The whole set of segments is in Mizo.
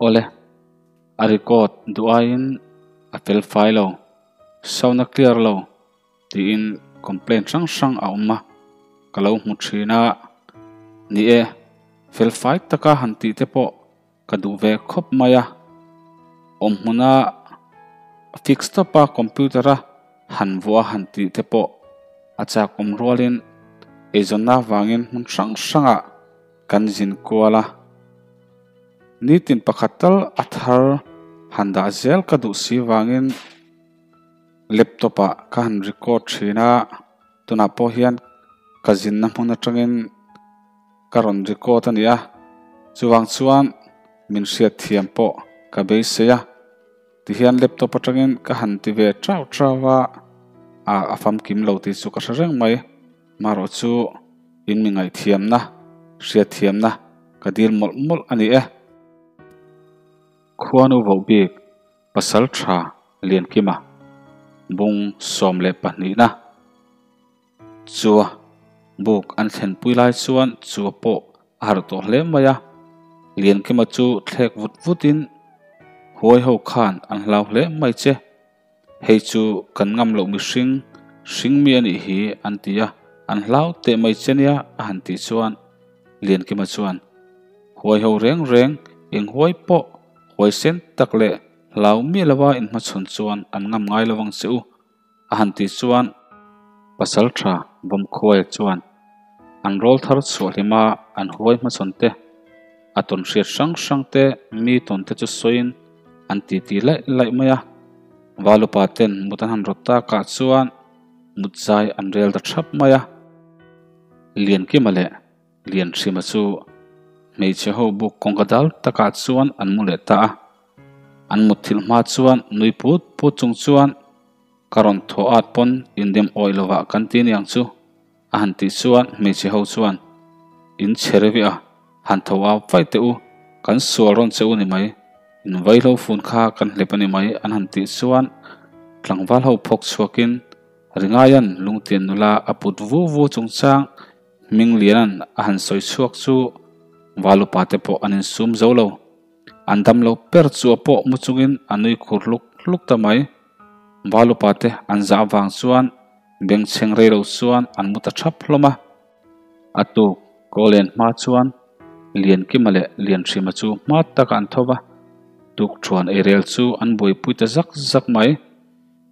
Awle, a record duh aiin a fel fai lo, sound a clear lo tiin complaint hrang hrang a awm a, ka lo hmu thin a. Ni e, fel fai taka han tih te pawh ka duh ve khawp mai a. Awm hmuna fix tawp a computer a han vuah han tih te pawh a chak awm rualin eizawnna avangin hmun hrang hrangah kan zin kual a. Nitin pakhat tal a thar han dah zel ka duh si vangin laptop ah ka han record thin a, tunah pawh hian ka zinna hmun atangin ka rawn record a ni a, chuvang chuan min hriat thiam pawh ka beisei a, tihian laptop atangin ka han ti ve chau chau a, a famkim lo tih chu ka hre reng mai. Marawh chu in mi ngaihthiamna, hriatthiamna ka dil mawlh mawlh a ni e. Khuanu voh bik pasal tha Liankima bung 12na chua buk an thlenpui lai chuan chua pawh a harh tawh hle mai a. Liankima chu thlek vut vutin huai ho khan an hlau hle mai che. Hei chu kan ngam loh mihring, hring mi a nih hi an ti a, an hlau teh mai che nia a han tih chuan Liankima chuan huai ho reng reng eng huai pawh huai sen tak leh hlau miah lova inhmachhawn chuan an ngam ngai lo ang che u a han tih chuan Pasaltha Vawmkhuaia chuan an rawl thar chhuah hlima an huai hmachhawn te a tawn hriat hrang hrang te mi tawn te chu sawiin an titi laih laih mai a. Valupa ten mut an han rawt takah chuan mut zai an rel ta thap mai a. Liankima leh Lianhrima chu hmeichhe ho buk kawngka dal takah chuan an mu leh ta a. An mut thilh hma chuan nui put put chung chuan ka rawn thaw at pawn indem awih lovah kan ti aniang chu. A han tih chuan hmeichhe ho chuan, In chhe revi a, han tho au faih teh u, kan sual rawn che u ni mai, in vaihlo fun kha kan hlep a ni mai an han tih chuan tlangval ho phawk chhuakin Ringaia'n lungtian nula a put vu vu chungchang Hmingliana'n a han sawi chhuak chu Valupa te pawh an insum zo lo. An damlo per chu a pawh mu chungin a nui khur hluk hluk ta mai. Valupa te an zah vang chuan Bengchheng rei lo chuan an mu ta thap hlawm a. A tuk Kawlen hma chuan Liankima leh Lianhrima chu hma takah an tho va, tukṭhuan eirel chu an buaipui ta zak zak mai.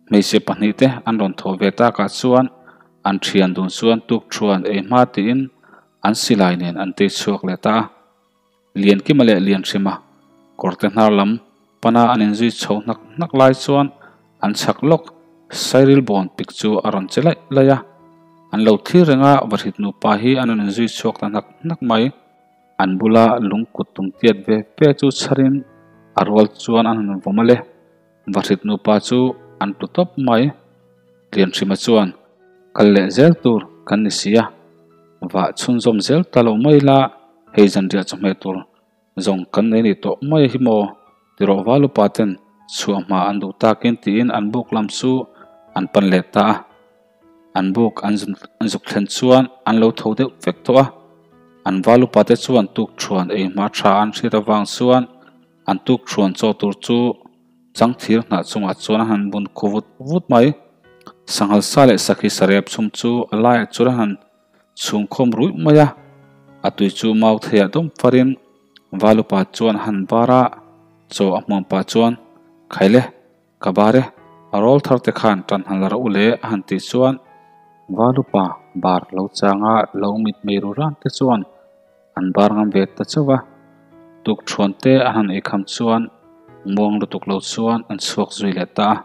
Hmeichhe pahnihte an rawn thawh ve takah chuan an ṭhian dun chuan tukṭhuan ei hma tiin an silai nen an tei chhuak leh ta a. Liankima leh Lianhrima kawrte hnar lam pana an inzui chho hnak hnak lai chuan an chhak lawk Sairil bawn pik chu a rawn che laih laih a. An lo thlir reng a, Vahrit nupa hi an rawn inzui chhuak ta hnak hnak mai. An bula lung kut tum tiat ve ve chu chharin a rual chuan an han vawm a le. Vahrit nupa chu an tlu tawp mai. Lianhrima chuan kal leh zel tur kan ni si a, vah chhunzawm zel ta lo mai la, hei zanriah chawhmeh tur zawng kan nei ni tawh mai hi maw? Tirawh val upa ten chhuah hma an duh takin tiin an buk lam chu an pan leh ta a. An buk an zuk thlen chuan an lo tho deuh vek tawh a. An val upa te chuan tukṭhuan ei hma tha an hriat avang chuan an tukṭhuan chaw tur chu Chang thir hnah chungah chuan a han bun khu vut vut mai. Sanghal sa leh sakhi sarep chhum chu a laiah chuan a han chhung khawm ruih mai a. A tui chu mau theiah dawm farin Valupa chuan a han bar a, chaw a hmuam pah chuan, Khaile, ka bar e, a rawl thar te khan tan han la rawh u le a han tih chuan Valupa bar lo changa lo mit mei ru ran te chuan An bar ngam ve ta chauh a, tukṭhuan te an han eikham chuan muang lutuk lo chuan an chhuak zui leh ta a.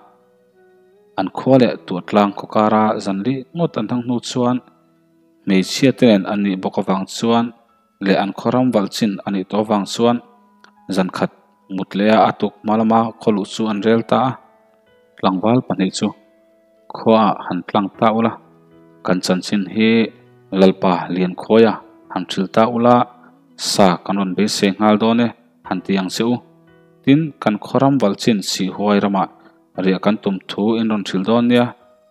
An khua leh tuahtlang khaw kara zan lih ngawt an thang hnu chuan hmeichhia te nen an nih bawk avang chuan leh an khaw ram valh chin a nih tawh avang chuan zan khat mut leh a a tuk hma lama khaw luh chu an rel ta a. Tlangval pahnih chu Khuaah han tlang ta ula, kan chanchin hi Lalpa Liankhuaia han hril ta ula, sa kan rawn beisei nghal dawn e, han ti ang che u. Tin, kan khaw ram valchin Sihhuai ramah riah kan tum thu in rawn hril dawn nia,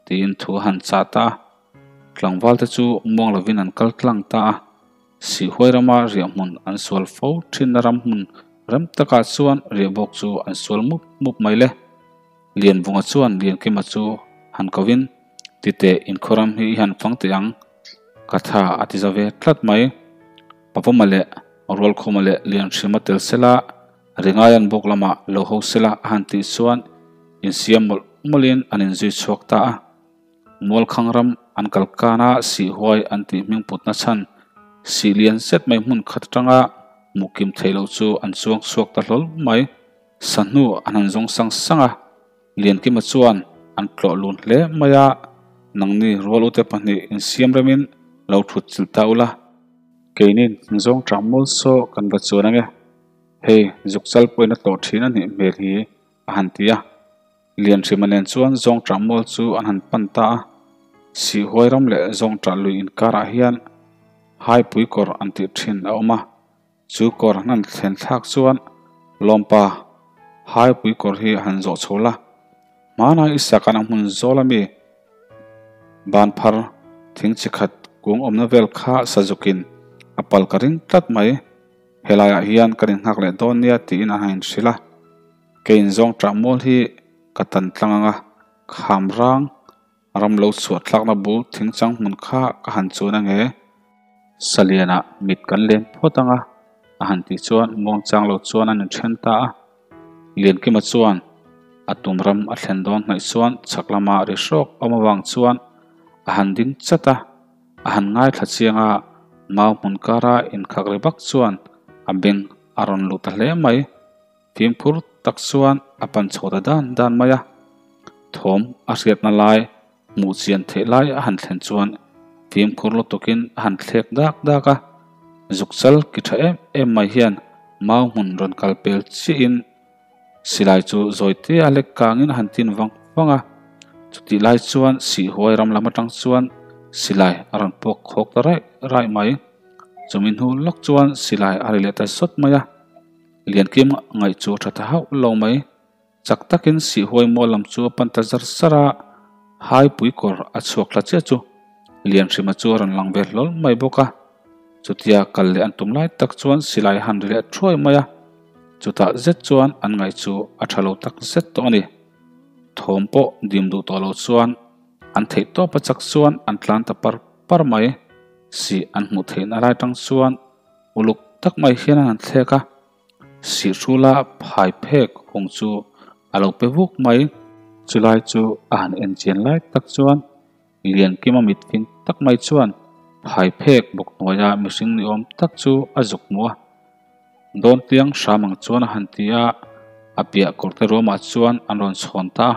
tiin thu a han chah ta a. Tlangvalte chu muang lovin an kal tlang ta a. Sihhuai rama riah hmun an sual fo thinna ram hmun Rem takah chuan riahbawk chu an sual mup mup mai le. Lianvunga chuan Liankima chu han kovin, Titeh, inkhawram hi i han fang teh ang, ka tha a ti za ve tlat mai. Pavawma leh Rualkhuma leh Lianhrima tel sela, Ringaian bawk lamah lo ho sela a han tih chuan insiam mawlh mawlhin an inzui chhuak ta a. Mualkhang ram an kal kana sihhuai an tih hming putna chhan sih lian zet mai hmun khat atanga hmuh kim theih loh chu an chuang chhuak ta hlawl mai. Sahnu an han zawng sang sang a, Liankima chuan an tlawh lun hle mai a, nangni rual ute pahnih insiam remin lo thut chilh ta ula. Keinin zawng tah mual saw kan va chuan ange, hei zukchal pawhin a tlawh thin a nih hmel hi a han ti a. Lianhrima nen chuan Zawngṭah mual chu an han pan ta a, Sihhuai ram leh Zawngṭah lui inkarah hian Haipui kawr an tih ṭhin a awm a, chu kawr an han thlen thlak chuan Lawmpa, Haipui kawr hi a han zawh chho la, hmanai i sak an a hmun zawl ami ban phar thing chi khat kung awmna vel kha sazukin a pal ka ring tlat mai, helaiah hian kan innghak leh dawn nia tiin a han inhrilh a. Kei inzawng ṭah mual hi ka tan tlang ang a, kham rang ram lo chhuah thlakna bul thingchang hmun kha ka han chun ange. Salianah mit kan lem phawt ang a, a han tih chuan muangchang lo chuan an inṭhen ta a. Liankima chuan a tum ram a thlen dawn hnaih chuan chhak lama ri hrawk awm avang chuan a han ding chat a, a han ngaithla chiang a, mau hmun kara inkhak ri vak chuan a beng a rawn luh ta hle mai. Fimkhur tak chuan a pan chho ta dan dan mai a, thawm a hriatna lai hmuh chian theih lai a han thlen chuan fimkhur lutukin a han thlek dak dak a, zukchal ki tha em em mai hian mau hmun rawn kal pel chiahin silai chu zawi te a lek kangin a han tin vang vang a, chutih lai chuan sihhuai ram lam atang chuan silai a rawn puak khawk ta raih raih mai, chumi hnu lawk chuan silai a ri leh ta zawt mai a. Liankim ngaih chu a tha ta hauh lo mai. Chak takin Sihhuai mual lam chu a pan ta zar zar a, Haipui kawr a chhuak thla chiah chu Lianhrima chu a rawn lang ve hlawl mai bawk a. Chutia kal leh an tum lai tak chuan silai a han ri leh thuai mai a, chutah zet chuan an ngaih chu a tha lo tak zet tawh a ni. Thawm pawh dim duh tawh lo chuan an theih tawp a chak chuan an tlan ta par par mai. Sih an hmuh theihna lai tang chuan Uluk tak mai hian an han thlek a, Sihhrula phai phek hung chu a lo pe vuk mai. Chulai chu a han en chian lai tak chuan Liankima mitfing tak mai chuan phai phek bawk hnuaia mihring ni awm tak chu a zuk hmu a. Dawntiang hram ang chuan a han ti a, a piah kawrte ruamah chuan an rawn chhawn ta a.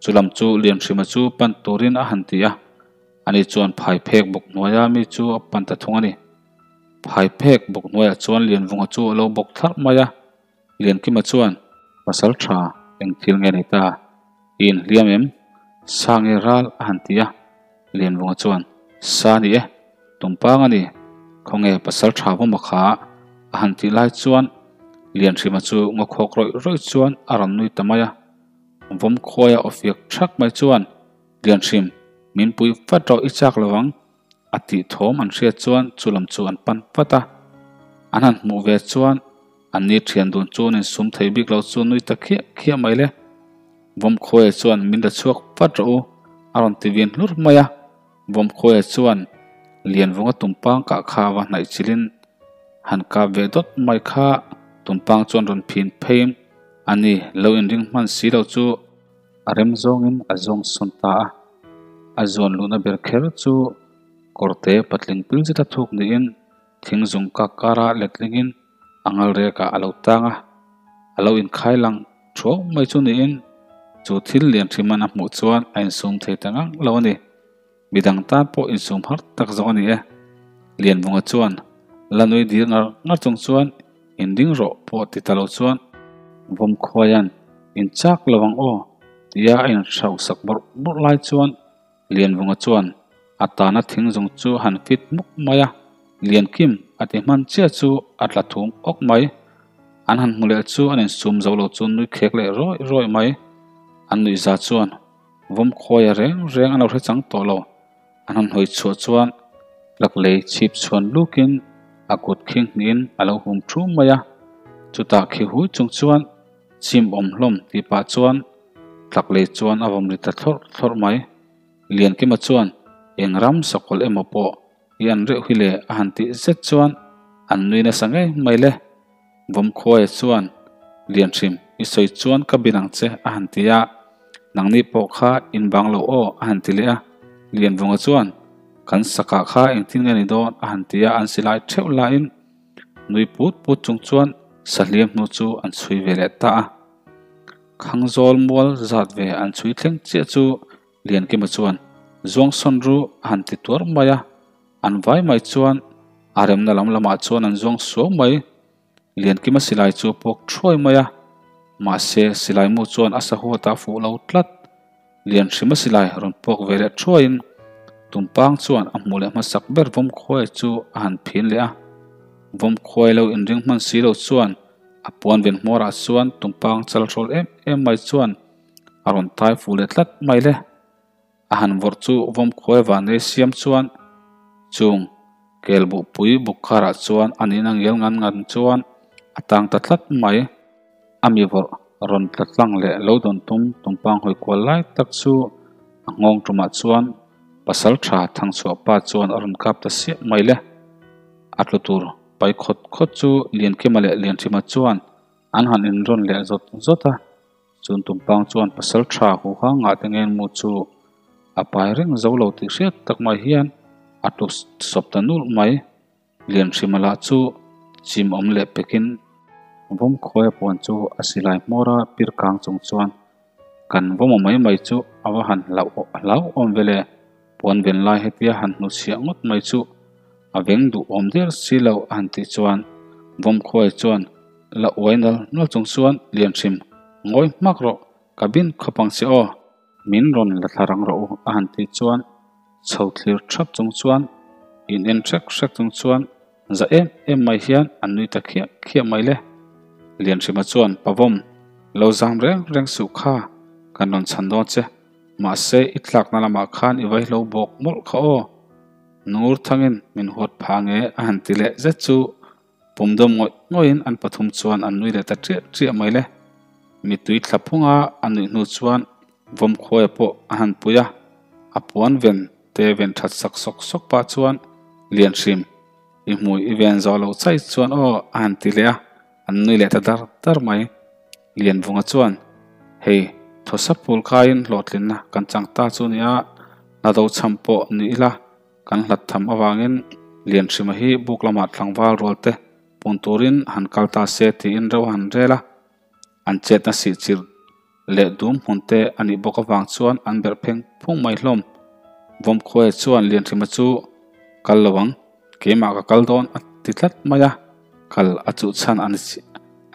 Chulam chu Lianhrima chu pan turin a han ti a, ani chuan phai phek bawk hnuaia mi chu a pan ta thung a ni. Phai phek bawk hnuaiah chuan Lianvunga chu a lo bawk thlarh mai a, Liankima chuan, Pasal tha, eng thil nge ni ta? I inhliam em? Sa nge ral? a han ti a, Lianvunga chuan, Sa ni e, tumpang a ni, khawnge pasal tha vawma kha? a han tih lai chuan Lianhrima chu ngaw khawk rawih rawih chuan a rawn nui ta mai a, vawm khuaia aw fiak thak mai chuan, Lianhrim, min pui vat rawh i chak lo ang, A tih thawm an hriat chuan chu lam chu an pan vat a, an han hmuh ve chuan an ni thian dun chu an insum thei bik lo chu nui ta khiah khiah mai le. Vawmkhuaia chuan min la chhuak vat rawh u a rawn ti vin hlur mai a, Vawmkhuaia chuan Lianvunga tumpang kah kha va hnaih chilhin han kap ve dawt mai kha tumpang chuan rawn phin pheiin a ni lo inring hman si lo chu A rem zawngin a zawng sawn ta a, a zawn luhna ber kher chu kawrte patling pil zeta thuk niin thing zung kak kara letlingin a ngal rekah a lo tang a, a lo inkhai lang thuau mai chu niin chu thil lian hriman a hmuh chuan a insum thei ta ngang lo a ni. Midang tan pawh insum har tak zawk a ni e. Lianvunga chuan la nui dir ngar ngar chung chuan Inding rawh pawh ti ta lo chuan Vawmkhuaia'n in chak lo ang aw tia a inhrauh sak bawrh bawrh lai chuan Lianvunga chuan a tana thing zawng chu a han fit muk mai a, Liankim a ti hman chiah chu a tla thum awk mai. An han hmu leh chu an insum zo lo chu nui khek leh rawih rawih mai. An nuihza chuan Vawmkhuaia reng reng an lo hre chang tawh lo. An han hawi chhuah chuan lak lei chhip chhuan lukin a kut khing hnihin a lo hum thu mai a. Chutah khi hui chung chuan chim awm hlawm tih pah chuan tlak lei chuan a vawm ri ta thlawrh thlawrh mai. Liankima chuan eng ram sakawlh emaw pawh i an reuh hi le a han tih zet chuan an nui nasa ngei mai le. Vawmkhuaia chuan Lianhrim i sawi chuan ka bin ang che a han ti a, nangni pawh kha in bang lo aw a han ti leh a. Lianvunga chuan Kan sakah kha engtin nge ni dawn a han ti a, an silai theuh laiin nui put put chung chuan sahliam hnu chu an chhui ve leh ta a. Khangzawl mual zat ve an chhui thleng chiah chu Liankima chuan Zuangsawn ru a han ti tuar mai a, an vai mai chuan a remna lam lamah chuan an zuang suau mai. Liankima silai chu a puak thuai mai a, mahse silai mu chuan a sahuat a fuh lo tlat. Lianhrima silai rawn puak ve leh thuaiin Tumpang chuan a hmuh leh hmasak ber Vawmkhuai chu a han phin leh a. Vawmkhuai lo inring hman si lo chuan a puan ven hmawrah chuan Tumpang chal hrawl em em mai chuan a rawn tai fuh leh tlat mai le. A han vawrh chu Vawmkhuai vanei siam chuan chung kelbuhpui buk karah chuan a nihna ngial ngan ngan chuan a tang ta tlat mai. A mi vawrh rawn tla tlang leh lo dawn tum tumpang hawi kual lai tak chu a nghawng tumah chuan pasal tha Thangchhuah pa chuan a rawn kap ta siah mai le. A tlu tur pai khawt khawt chu Liankima leh Lianhrima chuan an han inrawn leh zawt zawt a. Chun tumpang chuan pasal tha huha ngah te ngen mu chu a pai reng zo lo tih hriat tak mai hian a tlu sawp ta nulh mai. Lianhrima lah chu chim awm leh pekin Vawmkhuaia puan chu a silai hmawra pir kang chung chuan kan vawm mai mai chu a va han hlauhawm ve le, puan ven lai hetia han hnuchhiah ngawt mai chu a veng duh awm der si lo a han tih chuan Vawmkhuaia chuan la uai nal nal chung chuan Lianhrim ngawi hmak rawh ka bin khawp ang che aw. Min rawn la thla rang rawh u a han tih chuan chho thlir thap chung chuan in en hrek hrek chung chuan za em em mai hian an nui ta khiah khiah mai le. Lianhrima chuan Pavawm lo zam reng reng suh kha kan rawn chhan dawn che mahse i tlakna lamah khan i vaihlo bawk mawlh kha aw. Ngur thangin min huat phah nge a han ti leh zet chu Pum dawm ngawih ngawihin an pathum chuan an nui leh ta ṭiah ṭiah mai le. Mittui thla phunga a nuih hnu chuan Vawmkhuaia pawh a han pui a, a puan ven te ven ṭhat sak sawk sawk pah chuan Lianhrim, i hmui i ven zawh loh chai chuan aw a han ti leh a, an nui leh ta dar dar mai. Lianvunga chuan, Hei, thawsa phul kaiin hlawhtlinna kan chang ta chu nia, hna do chham pawh ni ila, Kan hlat tham avangin Lianhrima hi buk lamah tlangval rual te pun turin han kal ta se tiin ro han rel a, an chetna sih chilh leh dum hmun te a nih bawk avang chuan an berh pheng phung mai hlawm. Vawmkhuaia chuan Lianhrima chu kal lo ang, keimah ka kal dawn a ti tlat mai a, kal a chuh chhan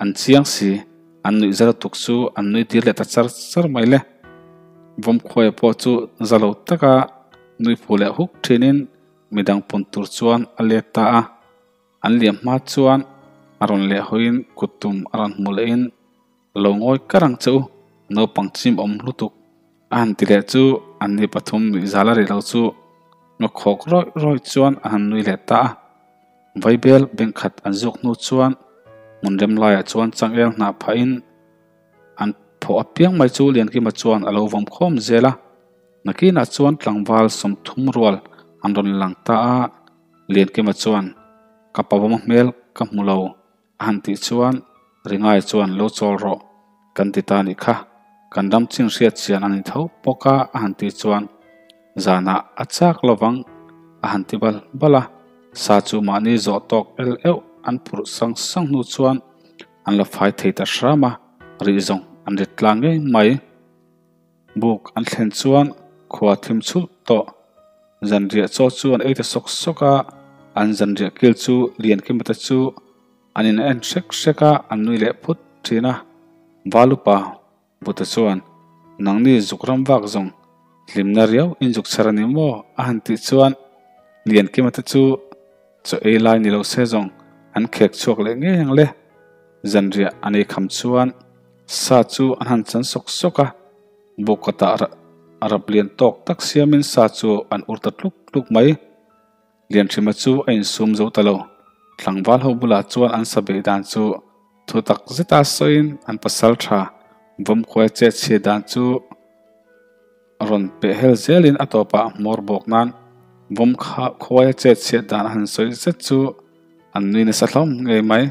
an chiang si, an nuih zar tuk chu an nui tir leh ta char char mai le. Vawmkhuaia pawh chu za lo taka Nui phu leh huk thinin midang pun tur chuan a let ta a, an liam hma chuan a rawn leh hawiin kut tum a rawn hmu lehin lo ngawi kar ang che u, naupang chim awm lutuk a han ti leh chu an ni pathum nuih zal a ri lo chu ngaw khawk rawih rawih chuan a han nui leh ta a. Vaibel bengkhat an zuk hnu chuan hmun rem laiah chuan changel hnah phahin an phawh apiang mai chu Liankima chuan a lo vawm khawm zel a. Nakinah chuan tlangval 30 rual an rawn lang ta a, Liankima chuan, Ka pavawm hmel ka hmu lo, a han tih chuan Ringai chuan lo chawl rawh kan ti ta nih kha, kan ram chin hriat chian a ni tho bawk a, a han tih chuan zanah a chak lovang a han ti bal bal a, sa chu mahni zawh tawk el euh an phurh sang sang hnu chuan an la fai thei ta hram a, rih zawng an rit tlang ngei mai. Buk an thlen chuan khua thim chhulh tawh. Zanriah chaw chu an ei ta sawk sawk a, an zanriah kil chu Liankima te chu an in en hrek hrek a, an nui leh phut thin a. Valupa Buta chuan, Nangni zuk ram vak zawng hlimna riau in zuk chher a ni maw? a han tih chuan Liankima te chu chaw ei lai ni lo se zawng an khek chhuak leh ngei ang le. Zanriah an ei kham chuan Sa chu an han chan sawk sawk a, bawkkawtah rap lian tawk tak siamin sa chu an ur ta tluk tluk mai. Lianhrima chu a insum zo ta lo. Tlangval ho bulah chuan an sa beih dan chu Thu tak zeta sawiin an pasalṭha Vawmkhuai chet chhiat dan chu rawn peh hel zelin a tawpah hmawr bawk nan Vawmkhuaia chet chhiat dan a han sawi zet chu an nui nasa hlawm ngei mai.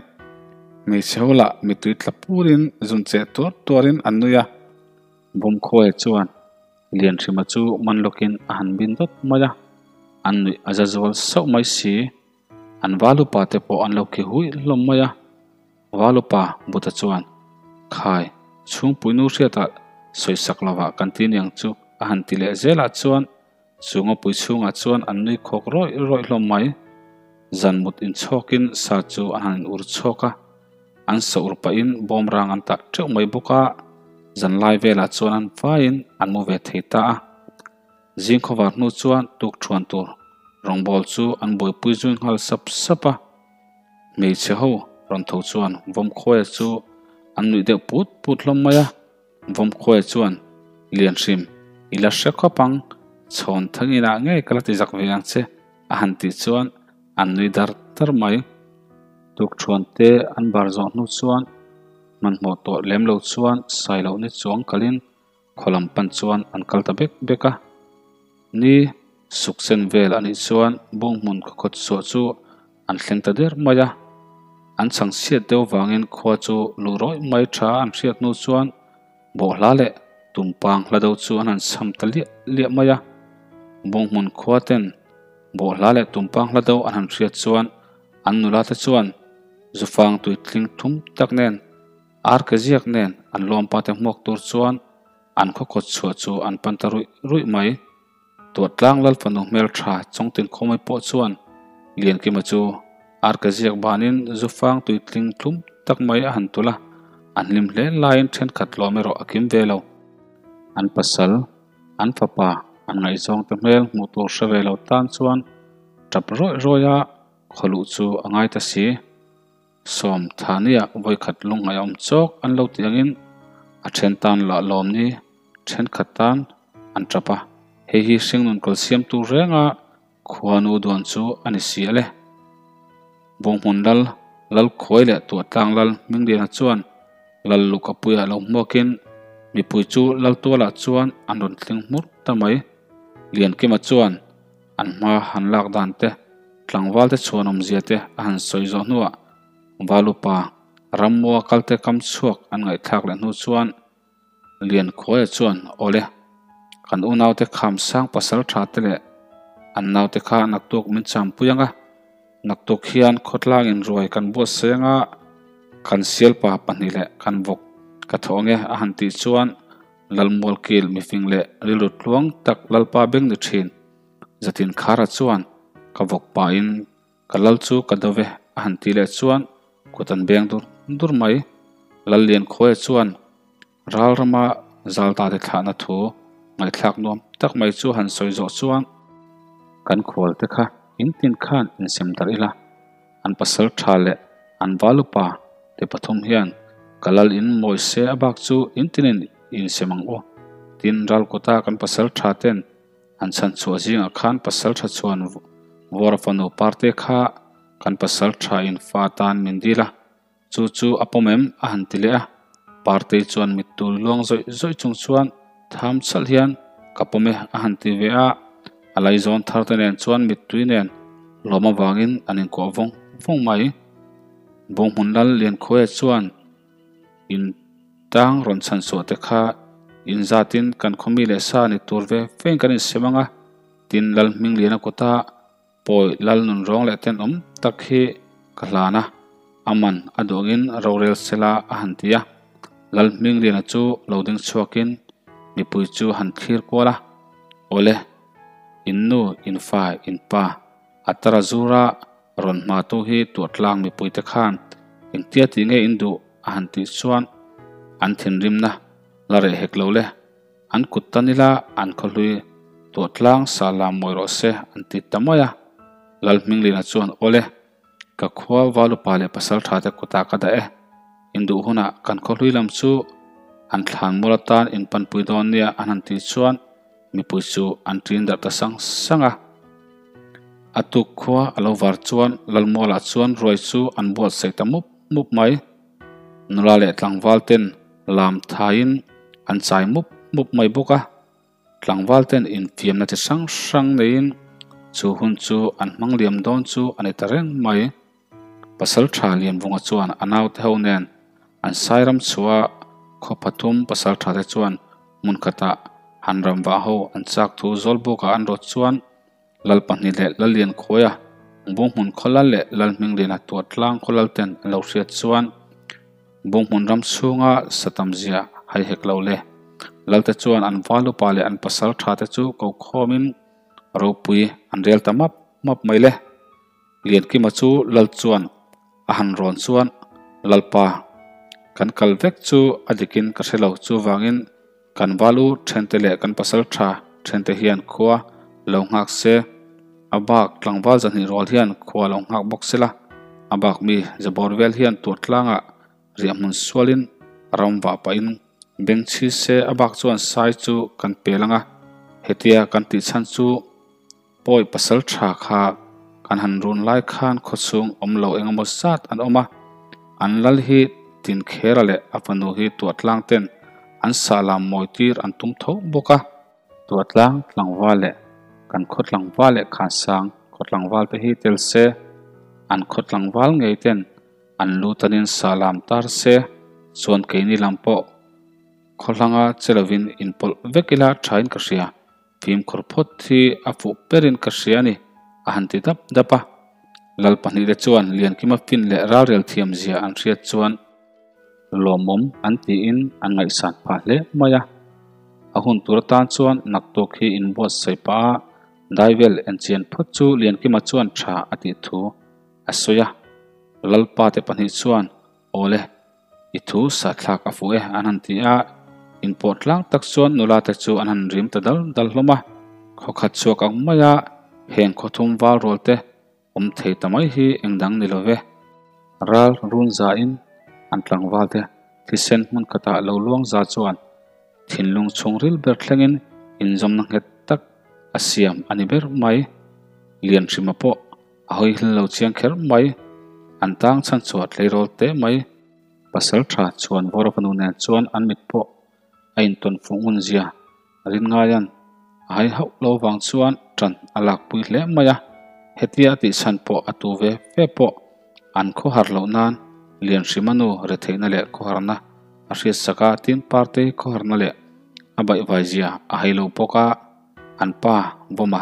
Hmeichhe ho lah mittui tla purin zun cheh tuar tuarin an nui a. Vawmkhuaia chuan Lianhrima chu man lawkin a han bin dawt mai a, an nuih a za zual sauh mai si. An valupa te pawh an lo khi huih hlawm mai a. Valupa Buta chuan, Khai, chhungpuinu hriatah sawisak lovah kan ti niang chu a han ti leh zelah chuan chu ngawpui chhungah chuan an nui khawk rawih rawih hlawm mai. Zan mut inchhawkin sa chu an han in ur chhawk a, an sa ur pahin bawmrang an tah teuh mai bawk a, zanlai velah chuan an vaiin an mu ve thei ta a. Zing khawvar hnu chuan tuk thuan tur rawngbawl chu an buaipui zui nghal sap sap a. Hmeichhe ho rawn tho chuan Vawmkhuaia chu an nuih deuh put put hlawm mai a. Vawmkhuaia chuan, Lianhrim, i la hre khawp ang, chhawn thangin ah ngei ka la ti zak ve ang che, a han tih chuan an nui dar dar mai. Tuk thuan te an bar zawh hnu chuan hmanhmawh tawh lem lo chuan Sailoh ni chuang kalin Khaw lam pan chuan an kal ta bek bek a. Ni suk sen vel a nih chuan bunghmun khaw khawt chhuah chu an thleng ta der mai a. An chhang chhiat deuh vangin khua chu luh rawih mai tha an hriat hnu chuan bawhhla leh tumpang hla deuh chu an han chham ta liah liah mai a. Bunghmun khua ten bawhhla leh tumpang hla deuh an han hriat chuan an nula te chuan zufang tuitling thum tak nen Ar ke ziak nen an lawmpa te hmuak tur chuan an khaw kawt chhuah chu an pan ta ruih ruih mai. Tuahtlang lal fanu hmeltha Chawngtin Khawmai pawh chuan Liankima chu ar ke ziak banin zufang tuitling thlum tak mai a han tulh a, an hlim hle laiin thenkhat lawm erawh a kim ve lo. An pasal, an fapa, an ngaihzawng te hmel hmuh tur hre ve lo tan chuan tap rawih rawih a khawluh chu a ngai ta si. Sawm Thania vawikhat lungngaih a awm chawk an lo tih angin a then tan lah lawm ni thenkhat tan an tap a, hei hi hringnun kal siam tur renga khuanu duan chu a ni si a le. Bunghmun lal, Lalkhuai leh Tuahtlang lal Hmingliana chuan Lal Lukapuia lo hmuakin mipui chu Laltualah chuan an rawn tling hmur ta mai. Liankima chuan An hma han lak dan te, tlangval te chhuan awmzia te a han sawi zawh hnuah Valupa Rammua kalte kam chhuak an ngaihthlak leh hnu chuan Liankhuaia chuan Awle, kan unaute kham sang pasal tha te leh an naute kha naktuk min champui ang a, naktuk hian khawtlangin ruai kan buatsaih ang a, kan sialpa pahnih leh kan vawk ka thawh ang e a han tih chuan Lalmualkil mifing leh rilru tluang tak Lalpa beng ni thin. Zatin Khara chuan ka vawk pahin ka lal chu ka do ve a han ti leh chuan kut an beng dur dur mai. Lalliankhuaia chuan ral rama Zalta te thlahna thu ngaihthlak nuam tak mai chu han sawi zawh chuan kan khual te kha in tin khan insem darh ila an pasal tha leh an valupa te pathum hian ka lal in mawi se a bak chu in tinin insem ang u tin ral kawta kan pasal tha ten An chhan chhuah zingah khan pasal tha chuan Vawra fanu parte kha kan pasal tha in fa tan min dil a, chu chu a pawm em a han ti leh a. Partei chuan mittul luang zawih zawih chung chuan tham chhalh hian ka pawm e a han ti ve a, a laizawn thar te nen chuan mittui nen lawm avangin an inkuah vawng vawng mai. Bunghmun lal Liankhuaia chuan In tang rawn chhan chhuah te kha in zatin kan khawmi leh sa ni tur ve fein kan insem ang a, tin Lal Hmingliana kawta pawi Lal nun rawng leh tenawm tak hi ka hlan a, a man a duangin rorel sela a han ti a. Lal Hmingliana chu lo ding chhuakin mipui chu han thlir kual a, Awle, in nu, in fa, in pa, a tara zura Rawn hmatu hi tuahtlang mipuite khan engtia tih nge in duh a han tih chuan an thinrimna la reh hek lo le. An kut tan ila an khawhlui tuahtlang sa lam mawi rawh se an ti ta mai a. Lalhminglina chuan awle, ka khua Valupa leh Pasaltha te kutah ka dah e. In duh hunah kan khawhlui lam chu an thlan mual atan in panpui dawn nia an han tih chuan Mipui chu an ṭin darh ta sang sang a. A tuk khua a lo var chuan Lalmualah chuan ruai chu an buatsaih ta mup mup mai. Nula leh tlangval ten lam thaiin an chai mup mup mai bawk a. Tlangval ten infiamna chi hrang hrang neiin chu hun chu an hmang liam dawn chu a ni ta reng mai. Pasaltha Lianvunga chuan a naute ho nen an sairam chhuah a khaw pathum pasaltha te chuan hmun khatah han ram vah ho an chak thu zawl bawkah an rawt chuan Lal pahnih leh Lal Liankhuaia Bunghmun khaw lal leh Lal Hmingliana tuah tlang khaw lal ten an lo hriat chuan Bunghmun ram chhunga sa tam zia hai hek lo le. Lalte chuan an val upa leh an pasal tha te chu ko khawmin ropui an rel ta map map mai le. Liankima chu Lal chuan a han rawn chuan Lalpa kan kal vek chu a dikin ka hre lo chuvangin Kan valu thente leh kan pasal tha thente hian khua lo nghak se, a bak tlangval zahnih rual hian khua lo nghak bawk se la, a bak mi zabawr vel hian tur tlangah riah hmun sualin ram vah pahin beng chhi se a bak chuan sai chu kan pel ang a, hetia kan tih chhan chu Pawi pasal tha kha kan han run lai khan khawchhung awm lo eng emaw zat an awm a, an lal hi Tinkhera leh a fanu hi Tuahtlang ten an sahlam mawi tir an tum tho bawk a. Tuahtlang tlangval leh kan khaw tlangval leh Khansang khaw tlangval te hi tel se, an khaw tlangval ngei ten an lu tanin sahlam tar se, chuan keini lam pawh khaw hlanga che lovin inpawlh vek ila thain ka hria. Fimkhur phawt hi a fuh berin ka hria a ni, a han ti dap dap a. Lal pahnihte chuan Liankima fin leh ralrel thiam zia an hriat chuan lawmawm an tiin an ngaihsan phah hle mai a. A hun tur atan chuan naktuk hi inbuatsaih pah a, daivel enchian phawt chu Liankima chuan tha a tih thu a sawi a. Lalpa te pahnih chuan Awle, i thu sahthlak a fuh e an han ti a, inpawh tlang tak chuan nula te chu an han rim ta dal dal hlawm a, khaw khat chhuak ang maia heng khaw thum val rual te awm thei ta mai hi eng dang ni lo ve. Ral run zain an tlangval te thisen hmun khatah lo luang za chuan thinlung chhungril ber thlengin inzawmna nghet tak a siam a ni ber mai. Lianhrima pawh A hawi hlel lo chiang kher mai. An tang chhan chhuah tleirawl teh mai. Pasal tha chuan Vawra fanu nen chuan an mit pawh a intawn fuh ngun zia rin ngaian a hai hauh lo vang chuan tan a lakpui hle mai a. Hetia a tih chhan pawh a tu ve ve pawh an khawhar loh nan Lianhrima nu retheihna leh khawharna a hriatsak a, tin Partei khawharna leh a baihvai zia a hai lo bawk a. An pa Vawma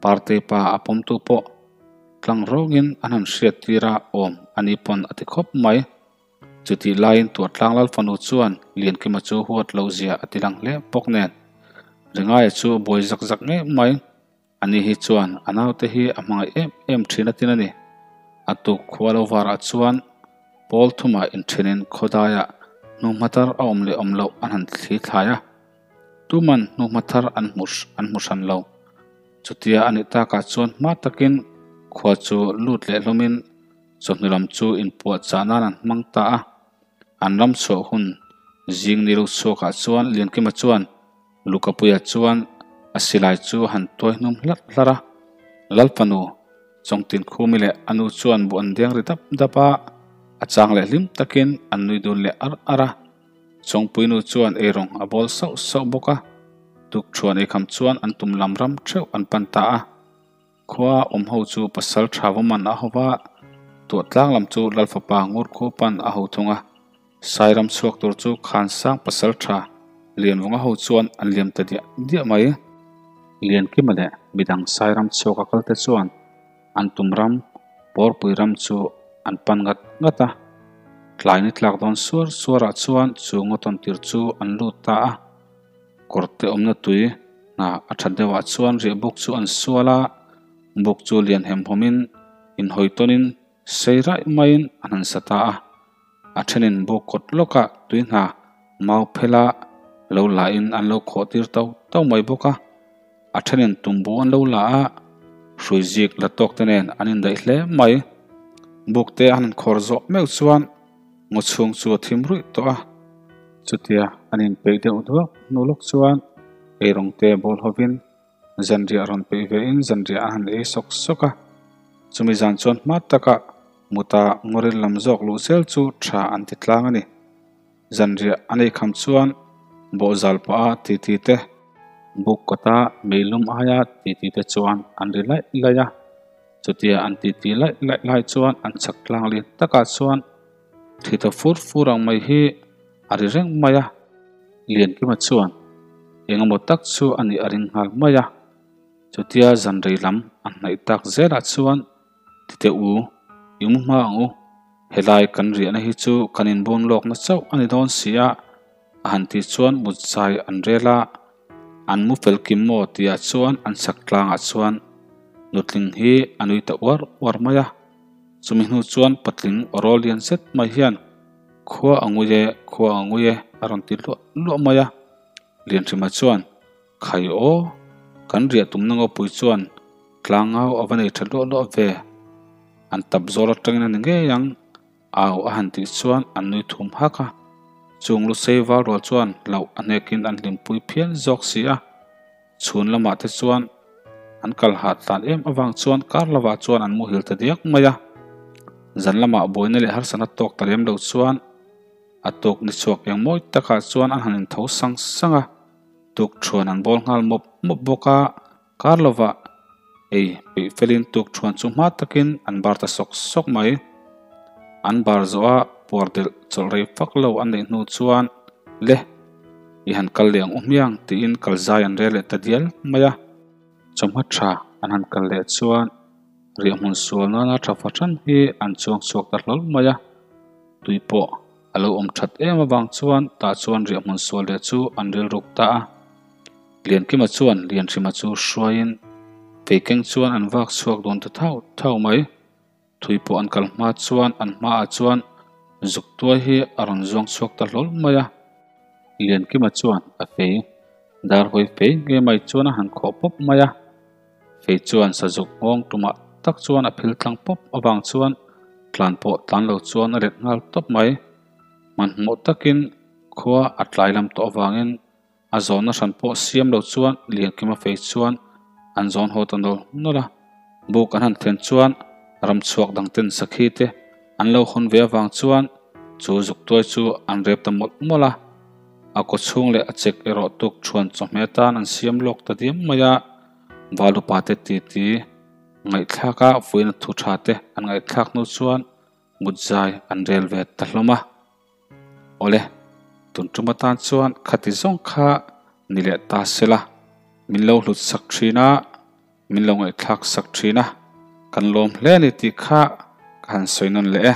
Partei pa a pawmtu pawh tlang rawngin an han hriat tir a awm a ni pawn a ti khawp mai. Chutih laiin Tuahtlang Lal fanu chuan Liankima chu huat loh zia a ti lang hle bawk nen Ringaia chu a buai zak zak ngei mai. Ani hi chuan a naute hi a hmangaih em em thin a tin a ni. A tuk khua lo varah chuan pawl thumah inthenin khawdaiah hnuhmatar a awm leh awm loh an han thli thlai a. Tuman hnuhma thar an hmu an hmu hran lo. Chutia a nih takah chuan hma takin khua chu lut leh hlawmin chawhnu lam chu inpuahchah nan an hmang ta a. An ram chhuah hun zing ni lo chhuakah chuan Liankima chuan Lukapuia chuan a silai chu a han tuai hnum hlarh hlarh a. Lalfanu Chawngtinkhumi leh a nu chuan buh an deng ri dap dap a, a chang leh hlim takin an nui dun leh ar ar a. Chawngpuinu chuan eirawng a bawl sauh sauh bawk a, tukthuan eikham chuan an tum lam ram theuh an pan ta a. Khua awm ho chu pasal tha vawman a ho va, tuahtlang lam chu Lalfapa Ngurkhu pan a ho thung a. Sairam chhuak tur chu Khansang pasal tha Lianvunga ho chuan an liam ta diah diah mai. Liankima leh midang Sairam chhuak a kalte chuan An tum ram, Pawrpui ram chu an pan ngat ngat a. Tlai ni tlak dawn suar suarah chuan chu ngawtawn tir chu an lut ta a. Kawrte awmna tui hna a that deuhah chuan riah buk chu an sual a, buk chu lian hem hawmin inhawi tawnin sei raih maiin an han sa ta a. A thenin buk kawt lawkah tui hna mau phela lo lahin an lo khawh tir tau tau mai bawk a. A thenin tumbu an lo la a, hrui zik la tawk te nen an indaih hle mai. Buk te an han khawr zawh meuh chuan ngaw chhung chu a thim ruih tawh a. Chutia an inpeih deuh duak hnu lawk chuan eirawng te bawl hovin zanriah rawn peih ve in zanriah a han ei sawk sawk a. Chumi zan chuan hma takah muta ngawril lam zawk luh zel chu tha an ti tlang a ni. Zanriah an ei kham chuan bawhzal pah a titi te, buk kawta meilum aia titi te chuan an ri laih laih a. Chutia an titi laih laih lai chuan an chhak tlang lian takah chuan thli thaw fur fur ang mai hi a ri reng mai a. Liankima chuan engemaw tak chu a nih a ring nghal mai a. Chutia zanrei lam a hnaih tak zelah chuan Tite u, i mu hma ang u. Helai kan riahna hi chu kan inbawn lawkna chauh a ni dawn si a, a han tih chuan mut zai an rel a. An mu fel kim maw tihah chuan an chhak tlangah chuan nutling hi a nui ta uar uar mai a. Chumi hnu chuan patling awrawl lian zet mai hian, Khua a ngui e, khua a ngui e, a rawn ti luah luah mai a. Lianhrima chuan, Khai aw, kan riah tumna ngawpui chuan tlangau a va nei tha luah luah ve. An tap zawl atangin a ni ngei ang, au a han tih chuan an nui thum hak a. Chung lusei val rual chuan hlauh a hnekin an hlimpui phian zawk si a. Chhun lamah te chuan an kal hah tlan em avang chuan kar lovah chuan an muhil ta diak mai a. Zan lamah buaina leh harsatna tawk ta lem lo chuan a tuk ni chhuak eng mawi takah chuan an han intho sang sang a. Tuk thuan an bawl nghal mawp mawp bawk a, kar lovah ei peih felin tuk thuan chu hma takin an bar ta sawk sawk mai. An bar zawh a puar delh chawlh rei fak lo an neih hnu chuan le i han kal leh ang u hmiang tiin kal zai an rel leh ta dial mai a. Chawhma tha an han kal leh chuan riahhmun sual nana tha fahran hi an chuang chhuak ta hlawl mai a, tui pawh A lo awm that em avang chuan tah chuan riahhmun sual leh chu an rilruk ta a. Liankima chuan Lianhrima chu hruaiin Feikeng chuan an vak chhuak dawn ta thau thau mai. Thui pawh an kal hma chuan an hmaah chuan zuk tuai hi a rawn zuang chhuak ta hlawl mai a. Liankima chuan a fei dar hawi fei ngei mai chuan a han khawh pawp mai a. Fei chuan sazuk nghawng tumah tak chuan a phil tlang pawp avang chuan tlan pawh tlan lo chuan a let nghal tawp mai. Hmanhmawh takin khua a tlai lam tawh avangin a zawnna hran pawh siam lo chuan Liankima fei chuan an zawn haw ta nawl nawl a. Buk an han thlen chuan ramchhuak dangten sakhi te an lo hawn ve avang chuan chu zuktuai chu an rep ta mawlh mawlh a. A kaw chhung leh a chek erawh tuk thuan chawhmeh atan an siam lawk ta diam mai a, val upa te titi ngaihthlak a fuihna thu tha te an ngaihthlak hnu chuan mut zai an rel ve ta hlawm a. Awle, tun tum atan chuan khati zawng kha ni leh ta sela, min lo hlut sak thin a, min lo ngaihthlak sak thin a, kan lawm hle a ni tih kha ka han sawi nawn leh e.